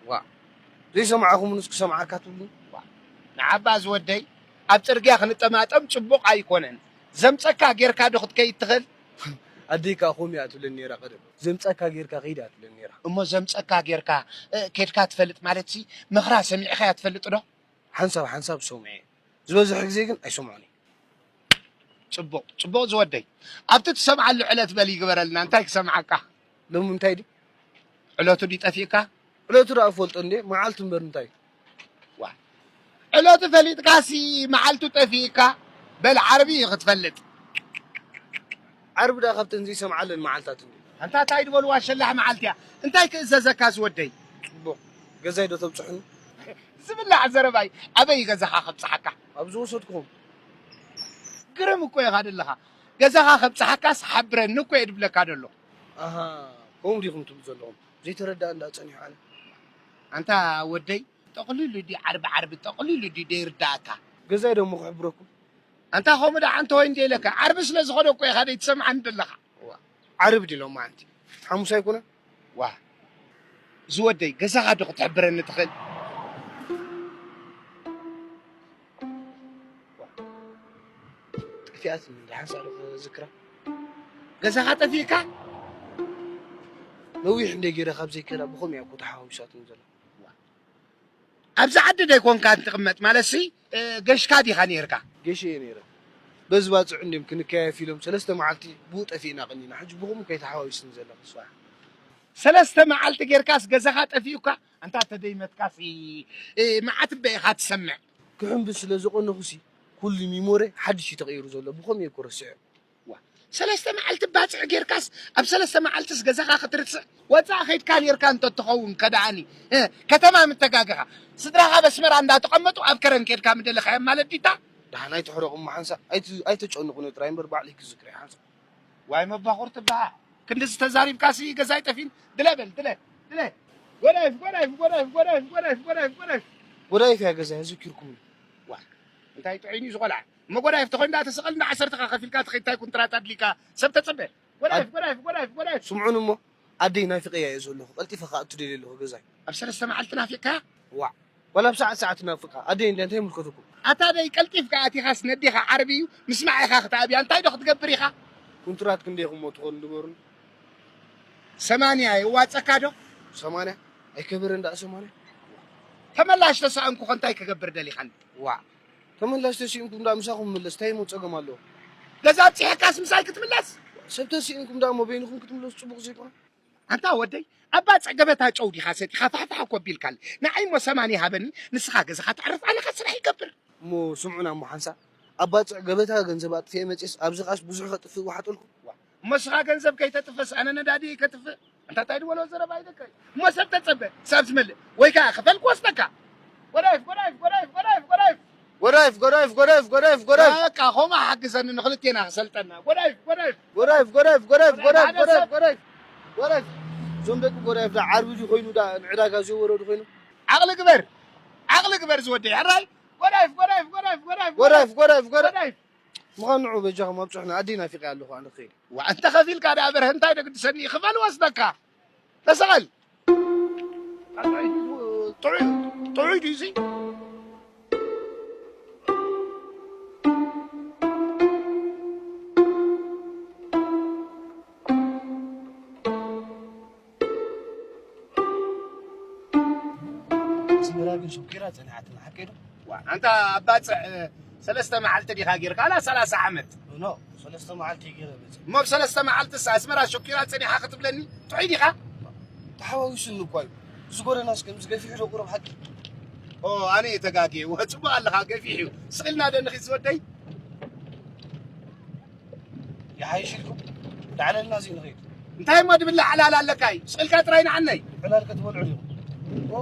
ዋ፣ ዘይሰማዕኹምንስ ክሰምዓካ ትብሉኒ? ዋ፣ ንዓባ ዝወደይ፣ ኣብ ጽርግያ ክንጠማጠም ጽቡቕ ኣይኮነን። ዘምጸካ ጌርካ ዶ ክትከይድ ትኽእል? ኣደይ ከኣ ከምኡ እያ ትብለኒ ነይራ ቀደም። ዘምጸካ ጌርካ ከይድ እያ ትብለኒ ነይራ። እሞ ዘምጸካ ጌርካ፣ እ፣ ኬድካ ትፈልጥ ማለትሲ፣ ምኽራ ሰሚዕኻያ ትፈልጥ ዶ? ሓንሳብ ሓንሳብ ሰምዔ። ዝበዝሕ ግዜ ግን ኣይሰምዖን እየ። ጽቡቕ፣ ጽቡቕ ዝወደይ። ኣብቲ ትሰምዓሉ ዕለት በል ይግበረልና። እንታይ ክሰምዓካ? ሎሚ እንታይ ድዩ? ዕለቱ ድዩ ጠፊእካ? ዕለቱ ደኣ እፈልጦ እንዴ? መዓልቱ እምበር እንታይ? ዋ። ዕለቱ ፈሊጥካሲ መዓልቱ ጠፊእካ? በል ዓርቢ እዩ ክትፈልጥ። ዓርቢ ደኣ ካብተን ዘይሰምዓለን መዓልታት እንዴ? ኣንታ እንታይ ድበልዋ ሸላሕ መዓልቲ እያ። እንታይ ክእዘዘካ ዝወደይ? ጽቡቕ። ገዛይ ዶ ተብጽሑኒ? ዝብላዕ ዘረባይ ኣበይ ገዛኻ ከብጽሓካ? ኣብ ዝወሰድኩኹም። ግርም እኮ ኢኻ ደለኻ። ገዛኻ ከብጽሓካስ ሓብረኒ እኮ እየ ድብለካ ደሎ። ኣሃ፣ ከምኡ ዲኹም ትብሉ ዘለኹም? ዘይተረዳእ እንዳ ጸኒሑ ኣነ። ኣንታ ወደይ፣ ጠቕሊሉ ድዩ ዓርቢ ዓርቢ ጠቕሊሉ ድዩ ደይርዳእካ? ገዛይ ደሞ ክሕብረኩም። ኣንታ ከምኡ ደኣ ኣንተ ወይ እንደ ኢለካ፣ ዓርቢ ስለ ዝኾነ እኮ ኢኻ ደይትሰምዓኒ ደለኻ። ዋ፣ ዓርቢ ድዩ ሎማዓንቲ? ሓሙስ ኣይኮነን? ዋ፣ ዝወደይ፣ ገዛኻ ዶ ክትሕብረኒ ትኽእል? ዋ፣ ጠፊኣትኒ፣ ደሓን ሳዕሪ ክዝክራ። ገዛኻ ጠፊእካ? ነዊሕ እንደ ገይረ ካብ ዘይከዳ ብኸምኡ እያ እኮ ተሓዋዊሳትኒ ዘላ። ዋ፣ ኣብዚ ዓዲ ደይኮንካ እንትቕመጥ ማለትሲ፣ እ፣ ገሽካ ዲኻ ነይርካ? ገሽ እየ ነይረ። በዚ ባጽዕ እንድዮም ክንከያየፍ ኢሎም ሰለስተ መዓልቲ ብኡ ጠፊእና ቀኒና። ሕጂ ብኸምኡ ከይተሓዋዊስኒ ዘለኽስ? ዋ፣ ሰለስተ መዓልቲ ጌርካስ ገዛኻ ጠፊኡካ? ኣንታ ተደይመትካሲ፣ እ፣ መዓት እበ ኢኻ ትሰምዕ። ክሕንብስ ስለ ዝቐነኹሲ፣ ኩሉ ሚሞረይ ሓድሽ እዩ ተቐይሩ ዘሎ። ብኸምኡ እየ እኮ ረሲዐ። ዋ፣ ሰለስተ መዓልቲ ባጽዕ ጌርካስ፣ ኣብ ሰለስተ መዓልትስ ገዛኻ ክትርስዕ? ወጻእ ኸይድካ ኔርካ እንተትኸውን ከደኣኒ፣ እ፣ ከተማ ምተጋገኻ። ስድራኻ ኣብ ኣስመራ እንዳተቐመጡ ኣብ ከረን ኬድካ ምደለኻዮም ማለት ዲታ? ደሓን ኣይትሕረቑ እሞ ሓንሳእ፣ ኣይት-፣ ኣይተጨንቑኒ ጥራይ እምበር ባዕለይ ክዝክር እየ ሓንሳእ። ዋይ መባኹር ትበሃ። ክንድዚ ተዛሪብካሲ ገዛይ ጠፊን። ድለ በል፣ ድለ፣ ድለ። ጎዳይፍ፣ ጎዳይፍ፣ ጎዳይፍ፣ ጎዳይፍ፣ ጎዳይፍ፣ ጎዳይፍ፣ ጎዳይፍ። ጎዳይፍ እያ ገዛይ፣ ኣዘኪርኩምኒ። ዋ፣ እንታይ ጥዑይ ድዩ ዝቖልዓ? እሞ ጎዳይፍ ተኾይኑ ደኣ ተሰቐል፣ እንዳ ዓሰርተኻ ከፊልካ ትኸይድ፣ እንታይ ኩንትራት ኣድሊካ? ሰብ ተጸበ። ጎዳይፍ፣ ኣድ-፣ ጎዳይፍ፣ ጎዳይፍ፣ ጎዳይፍ። ስምዑኒ እሞ፣ ኣደይ ናፊቐያ እየ ዘለኹ። ቀልጢፈ ከኣ እትደልየ ኣለኹ ገዛይ። ኣብ ሰለስተ መዓልቲ ናፊቕካያ? ዋዕ። ዋላ ኣብ ሰዓት ሰዓት ትናፍቃ። ኣደይ እንድያ እንታይ ይምልከተኩም? ኣታ ደይ ቀልጢፍካ ኣቲኻስ ነዴኻ ዓርቢ እዩ፣ ምስማዕ ኢኻ ክትኣብያ። እንታይ ዶ ክትገብር ኢኻ? ኩንትራት ክንደይኹም እሞ ትኾኑ ንገሩኒ። ሰማንያ የዋጸካ ዶ? ሰማንያ? ኣይከበረን ደኣ ሰማንያ። ተመላሽ ተሳእንኩ ከ እንታይ ክገብር ደሊኻኒ? ዋዕ። ተመላሽ ተሲእንኩም ደኣ ምሳኹም ምለስ፣ እንታይ እሞ ጸገም ኣለዎ? ገዛ ኣብጺሐካስ ምሳይ ክትምለስ? ሰብ ተሲእንኩም ደኣ እሞ በይንኹም ክትምለሱ ጽቡቕ ዘይኮነ? ኣንታ ወደይ፣ ኣብ ባጽዕ ገበታ ጨው ዲኻ ሰቲኻ ፋሕፋሕ እኮ ኣቢልካኒ። ንዓይ እሞ ሰማንያ ሃበኒ፣ ንስኻ ገዛኻ ተዕርፍ፣ ኣነ ኸኣ ስራሕ ይገብር። እሞ ስምዑና እሞ ሓንሳእ፣ ኣብ ባጽዕ ገበታ ገንዘብ ኣጥፊኤ መጺኤስ፣ ኣብዚ ኸኣስ ብዙሕ ኸጥፍእ ወሓጠልኩ። ዋ፣ እሞ ንስኻ ገንዘብ ከይተጥፍእስ ኣነ ነዳዲ ከጥፍእ? ኣንታ እንታይ ድበሎ ዘረባ ኢለካ እዩ። እሞ ሰብ ተጸበ፣ ክሳብ ዝመልእ። ወይ ከኣ ክፈል ክወስደካ። ጎዳይፍ፣ ጎዳይፍ፣ ጎዳይፍ፣ ጎዳይፍ፣ ጎዳይፍ። ጎዳይፍ፣ ጎዳይፍ፣ ጎዳይፍ፣ ጎዳይፍ፣ ጎዳይፍ። በቃ፣ ኸምኡ ሓግዘኒ ንኽልቴና ክሰልጠና። ጎዳይፍ፣ ጎዳይፍ። ጎዳይፍ፣ ጎዳይፍ፣ ጎዳይፍ፣ ጎዳይፍ፣ ጎዳይፍ፣ ሓደ ሰብ። ጎዳይፍ፣ ጎዳይፍ። እዞም ደቂ ጎዳይፍ ደኣ ዓርቢ ድዩ ኮይኑ ደኣ ንዕዳጋ ዘይወረዱ ኮይኑ? ዓቕሊ ግበር። ዓቕሊ ግበር ዝወደይ። ሕራይ። ጎዳይፍ፣ ጎዳይፍ፣ ጎዳይፍ፣ ጎዳይፍ፣ ጎዳይፍ፣ ጎዳይፍ፣ ጎዳይፍ። ጎዳይፍ። ምዃን ንዑ በጃኹም ኣብጽሑና። ኣደይ ናፊቐ ኣለኹ ኣነ ክኸይድ። ዋ፣ እንተ ኸፊልካ ደኣ በርሀ እንታይ ደግድሰኒ? ክፈል ወስደካ። ተሰቐል። ጥዑይ፣ ጥዑይ ድዩ እዚ? ኣስመራ ግን ሸኪራ ጸኒሓትና፣ ሓቀይ ዶ? ዋ፣ ኣንታ ኣብ ባጽዕ፣ እ፣ ሰለስተ መዓልቲ ዲኻ ጌርካ? ኣላ ሰላሳ ዓመት። ኖ፣ ሰለስተ መዓልቲ ገይረ መጽእ። እሞ ኣብ ሰለስተ መዓልትስ ኣስመራ ሸኪራ ጸኒሓ ክትብለኒ? ጥዑይ ዲኻ? ተሓዋዊሱኒ እኳ እዩ። እዚ ጎደናስ ከምዚ ገፊሑ ዶ ቁሩብ ሓቂ? ኦ፣ ኣነ እየ ተጋግየ። ወ-፣ ጽቡቕ ኣለኻ፣ ገፊሕ እዩ። ስቕ ኢልና ዶ ንኺድ ዝወደይ? ይሓይሽ ኢልኩም? ዳዕለልና እዚ ንኺድ። እንታይ እሞ ድብላዕ ዕላል ኣለካ እዩ? ስቕ ኢልካ ጥራይ ንዓነይ። ዕላል ክትበልዑ ዲኹም? ኦ።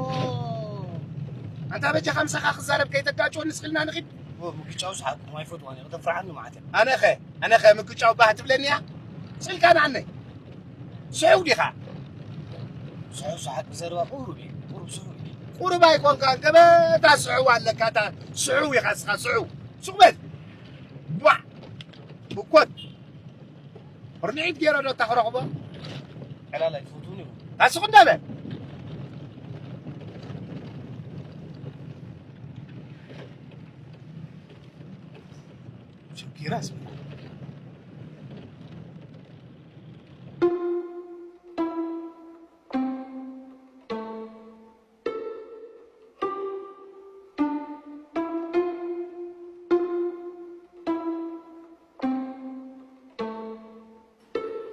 ኣንታ በጃኻ ምሳኻ ክዛረብ ከይተጋጭወኒ ስቕ ኢልና ንኺድ። ኦ፣ ምግጫውስ ሓቅኩም ኣይፈትዋን እየ። ከተፍርሓኒ መዓት እያ። ኣነኸ፣ ኣነኸ ምግጫው ባህ ትብለኒ እያ? ስቕ ኢልካ ንዓነይ። ስሑው ዲኻ? ስሑው ሰሓቅ ብዘረባ ቁሩብ እየ። ቁሩብ ስሑው እየ። ቁሩብ ኣይኮንካን፣ ገበታ ስሑው ኣለካ፣ እታ ስሑው ኢኻ እስኻ፣ ስሑው። ሱቕ በል። ቧዕ። ብኮት። ርንዒት ገይረ ዶ እታ ክረኽቦ? ዕላል ኣይትፈትዉን ኢኹም። ታስቕ እንዳበል። ሸጊራስ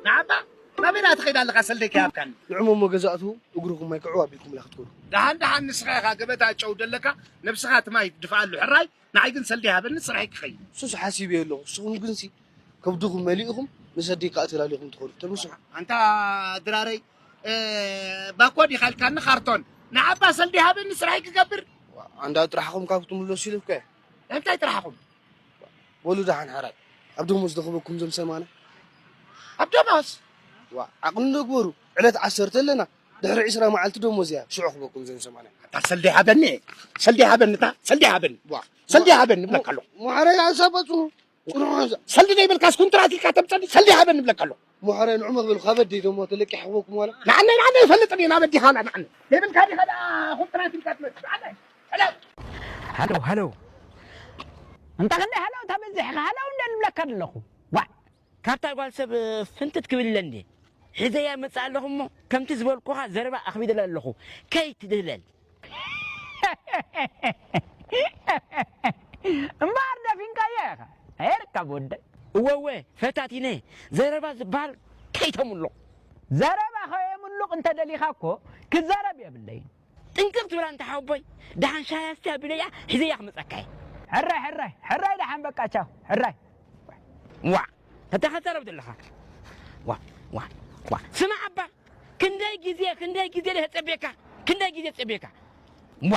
ንዓባ ናበይ ትኸይድ ኣለኻ? ሰልደይ ከይሃብካኒ። ንዕሞ እሞ ገዛእቱ እግርኹም ማይ ክዕው ኣቢልኩምላ ክትከዱ። ደሓን ደሓን ንስኻ ኢኻ ገበታ ጨው ደለካ ነብስኻ እቲ ማይ ድፍኣሉ ሕራይ። ንዓይ ግን ሰልዲ ሃበኒ ስራሐይ ክኸይድ። እሱስ ሓሲበዮ ኣለኹ። ንስኹም ግንሲ ከብድኹም መሊእኹም ንሰዲ ከኣ ተላሊኹም ትኸዱ። ተምስሑ። ኣንታ ድራረይ፣ እ፣ ባኮ ዲኻ ኢልካኒ ካርቶን። ንዓባ ሰልዲ ሃበኒ ስራሐይ ክገብር። ኣንዳ ጥራሕኹም ካብ ትምለሱ ኢለኩ እየ። እንታይ ጥራሕኹም? በሉ ደሓን ሓራይ። ኣብ ደሞዝ ዝረኽበኩም ዞም ሰማንያ። ኣብ ደሞዝ? ዋ፣ ዓቕሊ ንግበሩ። ዕለት ዓሰርተ ኣለና። ድሕሪ ዕስራ መዓልቲ ደሞዝ እያ። ሽዑ ክበኩም ዞም ሰማንያ። ኣታ ሰልዲ ሃበኒ። ሰልዲ ሃበኒ፣ እታ ሰልዲ ሃበኒ። ዋ። ሰልዲ ሃበኒ እብለካ ኣለኹ። ሞ-፣ ሞ ሓራይ ሓሳብ ኣጽንሑ። ጽንሑ ሓንሳእ። ሰልዲ ዘይብልካስ ኩንትራት ኢልካ ተምጸኒ፣ ሰልዲ ሃበኒ እብለካ ኣለኹ። ሞ ሓራይ ንዑ መበሉ፣ ካብ ኣደይ ደሞ ተለቂሐ ክበኩም ዋላ። ንዓነይ፣ ንዓነይ ይፈልጥ እየ፣ ናብ ኣዲኻ ዋላ ንዓነይ። ዘይብልካ ዲኻ ደኣ ኩንትራት ኢልካ ትመጽእ? ንዓነይ። ሕለፍ። ሃሎ፣ ሃሎ። እንታ ክንደይ ሃሎ ተበዚሕካ፣ ሃሎ እንደ ልብለካ ኣለኹ። ዋ። ካብታ ጓል ሰብ ፍንትት ክብል ኢለ እንዴ? ሒዘያ መጽእ ኣለኹ እሞ፣ ከምቲ ዝበልኩኻ ዘረባ ኣኽቢደላ ኣለኹ። ከይትድህለል። እምበኣር ደፊንካዮ ኢኻ። ኣይርከብ ወደይ። እወ፣ እወ፣ ፈታቲነ። ዘረባ ዝበሃል ከይተምልቕ። ዘረባ ከየምልቕ እንተ ደሊኻ እኮ ክዛረብ የብለይን። ጥንቅቕ ትብል ኣንታ ሓወቦይ። ደሓን ሻሂ ኣስትያ ቢለያ ሒዘያ ክመጸካ እየ። ሕራይ፣ ሕራይ፣ ሕራይ ደሓን በቃ ቻው። ሕራይ። ዋ፣ ተተኸተረብ ዘለኻ። ዋ፣ ዋ፣ ዋ። ስማዕ ኣባ፣ ክንደይ ግዜ፣ ክንደይ ግዜ ደህ ጸቤካ፣ ክንደይ ግዜ ጸቤካ። ዋ።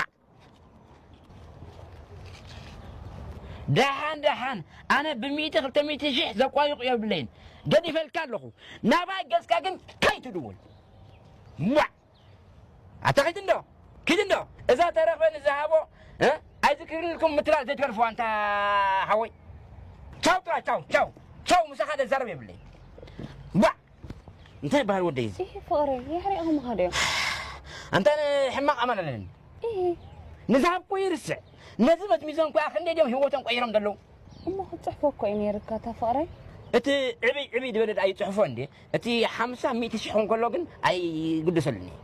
ደሓን፣ ደሓን፣ ኣነ ብሚእቲ ክልተ ሚእቲ ሽሕ ዘቋይቑ የብለይን። ገዲፈልካ ኣለኹ። ናባይ ገጽካ ግን ከይትድውል። ዋ። ኣታ ኪድ እንዶ፣ ኪድ እንዶ። እዛ ተረኽበ ንዝሃቦ፣ እ? ኣይዝክርን ኢልኩም ምትላል ዘይትገርፍዋ ኣንታ ሓወይ። ቻው ጥራይ፣ ቻው፣ ቻው። ቻው፣ ምሳኻ ዘዛረብ የብለይ። ዋ! እንታይ ይበሃል ወደይ እዚ? ይሄ ፍቕረይ፣ የሕሪቕኹም ኻድዮም። ኣንታ ሕማቕ ኣማን ኣለኒ። ይሄ። ንዝሃብኩ ይርስዕ። ነዚ መትሚዞም እኮ ክንደይ ድዮም ህይወቶም ቀይሮም ዘለዉ? እሞ ክትጽሕፎ እኮ እዩ ነይርካ፣ እታ ፍቕረይ። እቲ ዕብይ ዕብይ ዝበለ ደኣ ይጽሕፎ እንዴ? እቲ ሓምሳ ሚእቲ ሽሕ እንከሎ ግን ኣይግደሰሉን እዩ።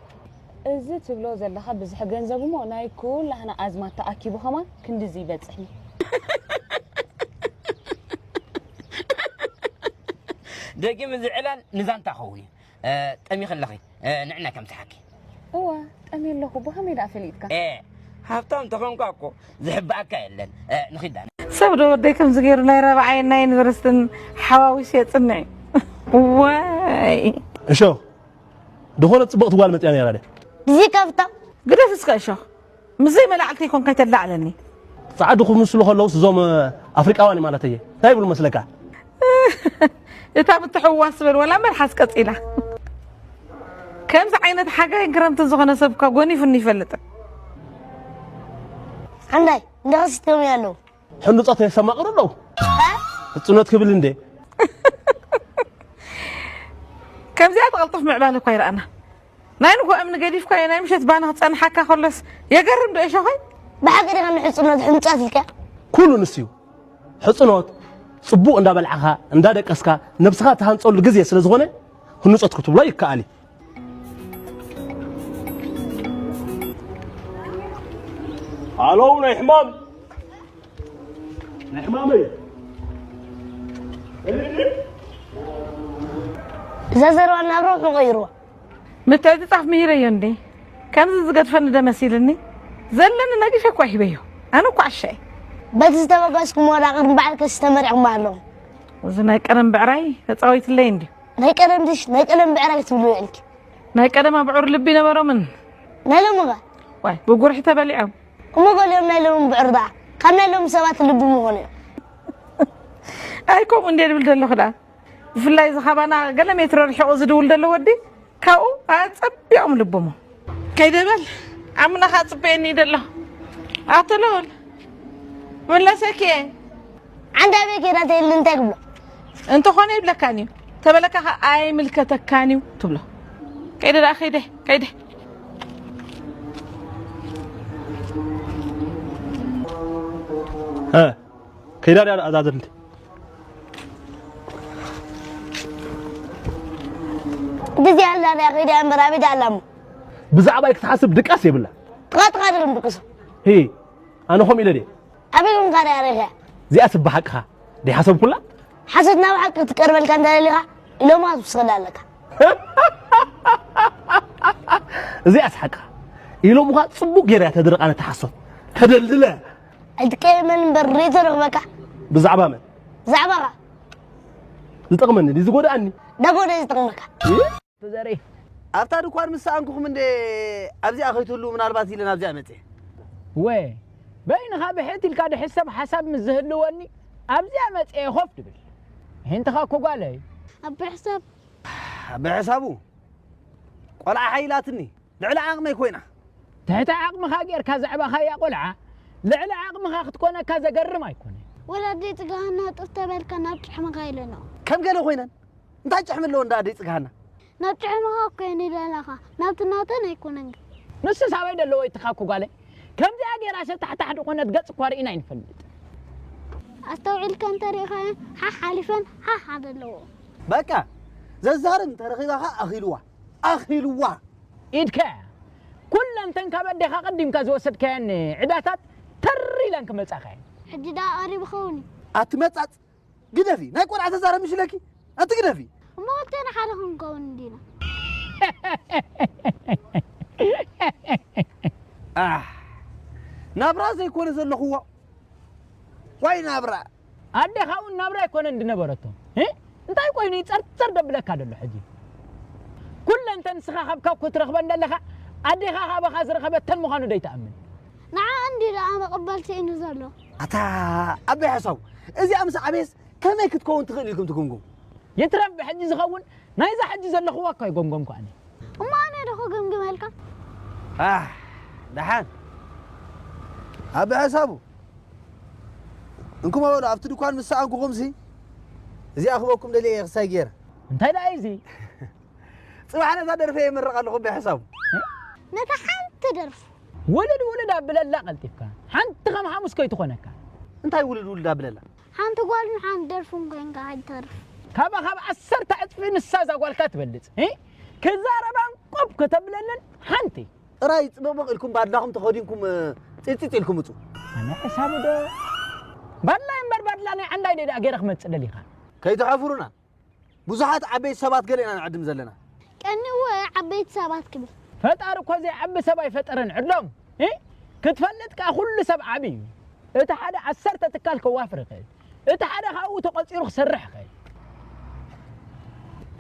እዚ ትብሎ ዘለኻ ብዝሒ ገንዘብ እሞ ናይ ኩላህና ኣዝማድ ተኣኪቡ ኸማን ክንድዚ ይበጽሕ እዩ። ደጊም እዚ ዕላል ንዛንታ ኸውን እዩ። እ፣ ጠሚኺ ኣለኺ። እ፣ ንዕና ከም ዝሓኪ። እዋ፣ ጠምየ ኣለኹ። ብኸመይ ደኣ ፈሊጥካ? እ፣ ሃብታም ተኾንካ እኮ ዝሕብኣካ የለን። እ፣ ንኺዳ። ሰብ ዶ ወደይ ከምዚ ገይሩ ናይ ራብዓይን ናይ ዩኒቨርሲቲን ሓዋዊሱ የጽንዕ እዩ? ዋይ። እሾ፣ ዝኾነት ጽብቕቲ ጓል መጽያ ነይራ ድያ? እዚ ካብታ ግደፍ እስከ እሾ። ምስ ዘይመላዕልተይ ኮንካ ኣይተላዕለኒ። ጻዕዱ ክምስሉ ከለውስ እዞም ኣፍሪቃውያን ማለት እየ። እንታይ ይብሉ መስለካ? እታ ምትሕውዋስ በል፣ ወላ መልሓስ ቀጺላ። ከምዚ ዓይነት ሓጋይን ክረምትን ዝኾነ ሰብ እኳ ጎኒፉኒ ይፈልጥ። ሓንዳይ፣ እንደ ኸሲቶም ያለው። ሕንዱጻት የስተማቕሩ ኣለዉ። ሕጽኖት ክብል እንዴ? ከምዚኣ ትቐልጥፍ ምዕባለ እኳ ይረኣና። ናይ ንጎ እምኒ ገዲፍካዮ ናይ ምሸት ባና ክጸንሓካ ከሎስ የገርም ዶ እሾኾይ? ብሓቂ ዲኻ ንሕጽኖት ሕንጻት ኢልካ? ኩሉ ንሱ እዩ። ሕጽኖት ጽቡቕ እንዳበልዓኻ፣ እንዳደቀስካ፣ ነብስኻ እትሃንጸሉ ግዜ ስለ ዝኾነ፣ ህንጾት ክትብሎ ይከኣል እዩ። ሃለው ናይ ሕማም፣ ናይ ሕማመይ። እዛ ዘረባ ናብ ረብሑ ቀይርዋ። ምትዕጽጻፍ ምሂረዮ እንዴ? ከምዚ ዝገድፈኒ ዶ መሲልኒ? ዘለኒ ነጊፈ እኳ ሂበዮ። ኣነ እኳ ዓሻ እየ። በቲ ዝተበገስኩሞ ወላ ቅድሚ በዓል ቀሺ ተመሪዕኩም ኣለኹም። እዚ ናይ ቀደም ብዕራይ ተጻዊትለይ እንድዩ። ናይ ቀደም ድሽ፣ ናይ ቀደም ብዕራይ ትብሉ ውዒልኪ። ናይ ቀደም ኣብዑር ልቢ ነበሮምን? ናይ ሎሚ ኸ? ዋይ፣ ብጉርሒ ተበሊዖም። እሞ ገሊኦም ናይ ሎሚ ብዕር ደኣ ካብ ናይ ሎሚ ሰባት ልቢ ምኾኑ እዮም። ኣይ፣ ከምኡ እንድየ ድብል ዘለኹ ደኣ። ብፍላይ እዚ ካባና ገለ ሜትሮ ርሒቑ ዝድውል ዘሎ ወዲ፣ ካብኡ ኣጸቢቖም ልቦሞ። ከይደ በል፣ ኣምና ኸኣ ጽበየኒ እዩ ደሎ። ኣቶ ልዑል፣ መለሰኪ እየ። ዓንዲ ኣበይ ከይዳ ተይሉ እንታይ ክብሎ? እንተኾነ ይብለካን እዩ። ተበለካ ኸኣ ኣይምልከተካን እዩ ትብሎ። ከይደ ደኣ፣ ከይደ፣ ከይደ። እ፣ ከይዳ ድያ ደኣ እዛ ዘድልቲ? ብዚ ኣላ ዳኺዳ እምበር ኣቢዳ ኣላ እሞ። ብዛዕባይ ክትሓስብ ድቃስ የብላ። ጥቓ ጥቓ ድርም ድቅሱ። ሂ፣ ኣነ ኸም ኢለ ድየ? ኣበይ ኮንካ ዳኣ ርኢኻ? እዚኣ ስብሓቅኻ ደይሓሰብኩላ? ሓሶት ናብ ሓቂ ክትቀርበልካ እንተደሊኻ ኢሎማ ትውስኸላ ኣለካ። እዚኣ ስሓቅኻ ኢሎምኻ ጽቡቅ ገይራ ተደርቃ ነታ ሓሶት ተደልድለ። ኣይትቀየመን እምበር ርኢቶ ረኽበካ። ብዛዕባ መን? ብዛዕባኻ። ዝጠቕመኒ ድዩ ዝጎድኣኒ? ደጎ ዶ ዝጠቕመካ? ዘርኢ ኣብታ ድኳን ምስ ሰኣንኩኹም እንደ ኣብዚኣ ከይትህሉ ምናልባት ኢለ ናብዚኣ መፅእ። ወ በይንኻ ብሕት ኢልካ ድሕሰብ ሓሳብ ምስ ዝህልወኒ ኣብዚኣ መፅየ ኮፍ ድብል። ይህንትኻ እኮ ጓለይ። ኣብ ብሕሳብ ብሕሳቡ ቆልዓ ሓይላትኒ ልዕሊ ዓቕመይ ኮይና። ትሕቲ ዓቕምኻ ጌርካ ዘዕባኻያ ቆልዓ ልዕሊ ዓቕምኻ ክትኮነካ ዘገርም ኣይኮነ። ወላዲ ጽጋና ጥፍ ተበልካ ናብ ጭሕምኻ ኢለና። ከም ገለ ኮይነን እንታይ ጭሕሚ ኣለዎ እንዳ ኣደይ ጽግሃና? ናብ ጭሕምኻ እኮ እየን ይደላኻ፣ ናብቲ ናተን ኣይኮነን ግን። ንሱስ ኣበይ ደለዎ ይትኻኩ ጓለይ? ከምዚኣ ጌራ ሸታሕታሕ ድኾነት ገጽ እኳ ርኢና ኣይንፈልጥ። ኣስተውዒልካ እንተሪኢኻየን ሓሕ ሓሊፈን ሓሕ ኣለዎ። በቃ ዘዛርብ እንተረኺባኻ ኣኺልዋ፣ ኣኺልዋ። ኢድካ ኩለን ተን ካብ ኣዴኻ ቀዲምካ ዝወሰድካየን ዕዳታት ተር ኢለን ክመጻኻ እየን። ሕጂ ደኣ ቀሪቡ ኸውን እዩ። ኣቲ መጻጽ ግደፊ፣ ናይ ቆልዓ ተዛረብ ምሽ ኢለኪ፣ ኣቲ ግደፊ። እሞ ክልቴና ሓደ ክንከውን እንዲና። ኣህ፣ ናብራ ዘይኮነ ዘለኹዎ። ዋይ ናብራ። ኣዴኻ እውን ናብራ ኣይኮነን ዝነበረቶ። እ? እንታይ ኮይኑ እዩ ጸርጸር ደብለካ ዘሎ ሕጂ? ኩለን ተን ንስኻ ካብ ካኩ ትረኽበን ዘለኻ፣ ኣዴኻ ካባኻ ዝረኸበተን ምዃኑ ደይትኣምን? ንዓ እንዲ ደኣ መቐበል ስኢኑ ዘሎ። ኣታ ኣበይ ሓሳቡ? እዚኣ ምስ ዓበየስ ከመይ ክትከውን ትኽእል ኢልኩም ትግምግሙ? ይትረፍ ብሕጂ ዝኸውን ናይዛ ሕጂ ዘለኽዋ እኮ ኣይገምገምኩ ኣነ። እሞ ኣነ ዶ ክግምግመልካ? ኣህ፣ ደሓን። ኣበይ ሓሳቡ? እንኩሞ በሉ፣ ኣብቲ ድኳን ምስ ሰኣንኩኹምሲ፣ እዚኣ ክበኩም ደልየ እየ ክሳይ ገይረ። እንታይ ደኣ እዩ እዚ? ጽባሕ ነታ ደርፈ የምርቕ ኣለኹ፣ ኣበይ ሓሳቡ? ነታ ሓንቲ ደርፉ። ውልድ ውልድ ኣብለላ ቀልጢፍካ። ሓንቲ ከም ሓሙስ ከይትኾነካ። እንታይ ውልድ ውልድ ኣብለላ? ሓንቲ ጓልን ሓንቲ ደርፉን ኮይንካ ኣይተርፍ። ካባ ካብ ዓሰርተ ዕጽፊ ንሳ እዛ ጓልካ ትበልጽ። እ? ክዛረባን ቆብ ከተብለለን ሓንቲ። ጥራይ ጽብቕብቕ ኢልኩም ባድላኹም ተኸዲንኩም፣ እ፣ ጺጽጺጽ ኢልኩም ውጹ። ኣነ ሕሳቡ ዶ? ባድላይ እምበር ባድላ ናይ ዓንዳይ ደኣ ገይረ ክመጽእ ደሊኻ። ከይትሓፍሩና። ብዙሓት ዓበይቲ ሰባት ገለ ኢና ንዕድም ዘለና። ቀንዎ ዓበይቲ ሰባት ክብል። ፈጣሪ እኮ ዘይዓቢ ሰብ ኣይፈጠረን። ዕድሎም፣ እ? ክትፈልጥ ከኣ ኩሉ ሰብ ዓቢ እዩ። እቲ ሓደ ዓሰርተ ትካል ከዋፍር ይኽእል። እቲ ሓደ ካብኡ ተቖጺሩ ክሰርሕ ይኽእል።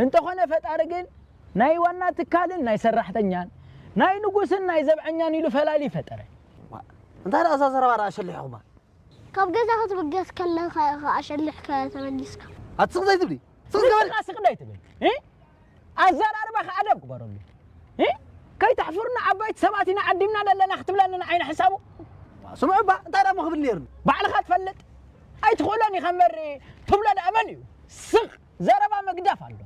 እንተኾነ ፈጣሪ ግን ናይ ዋና ትካልን ናይ ሰራሕተኛን፣ ናይ ንጉስን ናይ ዘብዐኛን ኢሉ ፈላሊ ፈጠረ። ዋ፣ እንታይ ደኣ እዛ ዘረባ ደኣ ኣሸሊሕኹማ? ካብ ገዛ ክትብገስ ከለኻ ኢኻ ኣሸሊሕካ ተመሊስካ። ኣቲ ስቕ ዘይትብሊ? ስቕ ዝበል። ንስኻ ስቕ ዘይትብል? እ? ኣዘራርባኻ ኣደብ ግበረሉ። እ? ከይተሕፍሩና ዓበይቲ ሰባት ኢና ዓዲምና ዘለና ክትብለኒ ንዓይ ንሕሳቡ? ስምዑ እባ፣ እንታይ ደኣ እሞ ክብል ነይሩኒ? ባዕልኻ ትፈልጥ? ኣይትኽእሎን ኢኻ እምበር ትብሎ ደኣ መን እዩ? ስቕ ዘረባ ምግዳፍ ኣሎ።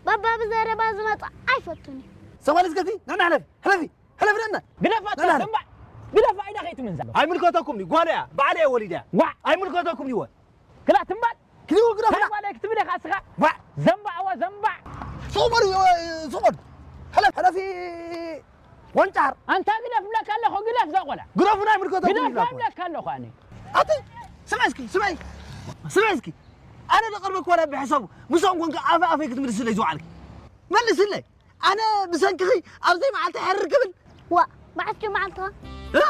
ባባ ብዘረባ ዝመጽእ ኣይፈቱን እዩ። ስቕ በል እስከ እቲ፣ ንዕና ሕለፊ፣ ሕለፊ። ሕለፍለና። ግደፋ፣ ናና። ተሰማዕ። ግደፋ፣ ኢዳ ከይትምንዛ። ኣይምልከተኩም እዩ፣ ጓል እያ፣ ባዕለ እየ ወሊዳ። ዋዕ። ኣይምልከተኩም እዩ። ግላ ትምባል። ክሊው ግደፍና። ተባለ ክትብል ኢኻ እስኻ። ዋዕ። ዘንባዕ ወ ዘንባዕ። ሱቕ በሉ፣ ሱቕ በሉ። ሕለፍ፣ ሕለፊ። ወንጫር። ኣንታ ግደፍ ብለካ ኣለኹ፣ ግደፍ ዘቆላ። ግደፉና፣ ኣይምልከተኩም ግደፍ እዩ፣ ጓል። ብለካ ኣለኹ ኣነ። ኣቲ፣ ስማይ እስኪ፣ ስማይ። ስማይ እስኪ። ኣነ ዝቐርበካ ዋላ ብሕሳቡ፣ ምስኦም ኮንካ ኣፈ ኣፈይ ክትምልስለይ ዝወዓልኪ። መልስለይ። ኣነ ብሰንክኺ ኣብ ዘይመዓልቲ ሕርር ክብል። ዋ፣ መዓስ ጀመዓልትኻ? እ?